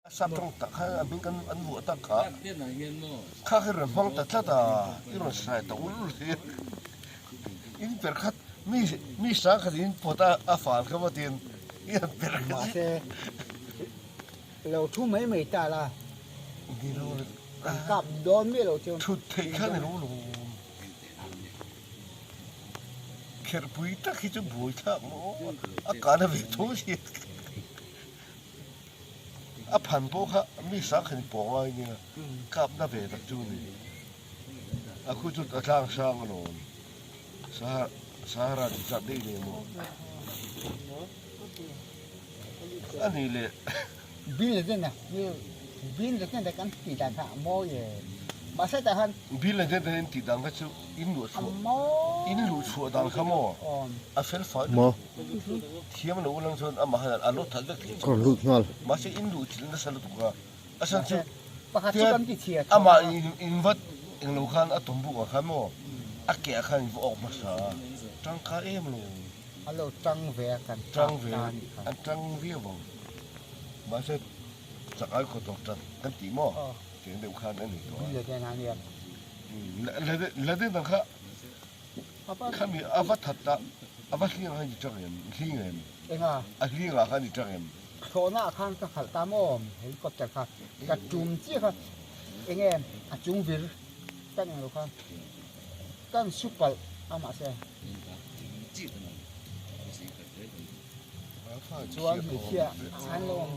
A sap tawng tak kha a hming kan an vuah tak kha. Kha kha i rawn hmang ta tlat a, i rawn sai ta ul ul hle. In per khat mi mi sang khat in pawt a a fal kha maw tiin i han per kha. Mahse lo thu mai mai ta la. Ni lo le. Kan kap dawn miah lo chu. Thut theih kha ni lo lo. Kherhpui tak hi chu buai thlak maw a kana ve tho si. A phan pawh kha mi sang khan i pawh ngai nia, kap na ve tak chu ni. A khu chu a tlang hrang alawm. Sahara ti zat daih nei maw? A nih leh. Bill te na bill te na kan tih dan kha a mawi e. Mahse tah khan. Bill te na in tih dan kha chu in luh chhuah in luh chhuah dan kha maw a fel fai lutuk. Thiam lo ulang chuan amah hian a lo that vek thei Ka lut nghal. Mahse in luh thil nasa lutuk a, a chhan chu Pakhat chu kan ti chhia tho amah in vat eng lo khan a tum buk ah khan maw a ke ah khan in va awk hmasa a, tangka em lo. A lo tang ve a kan tang ve an tang viau ang. Mahse chak ai khaw tawk tan kan tih maw tiang deuh khan a ni tawh a. La den ang kha. Khami a va that a, a va hling ah khan i tang em? Hling em? Enga? A hling ah khan i tang em? Thlawhna ah khan ka khalh ta maw helicopter kha ka tum chiah kha enge a chung vir kan englo kha kan su palh a mahse chuan hmeichhia an lo awm.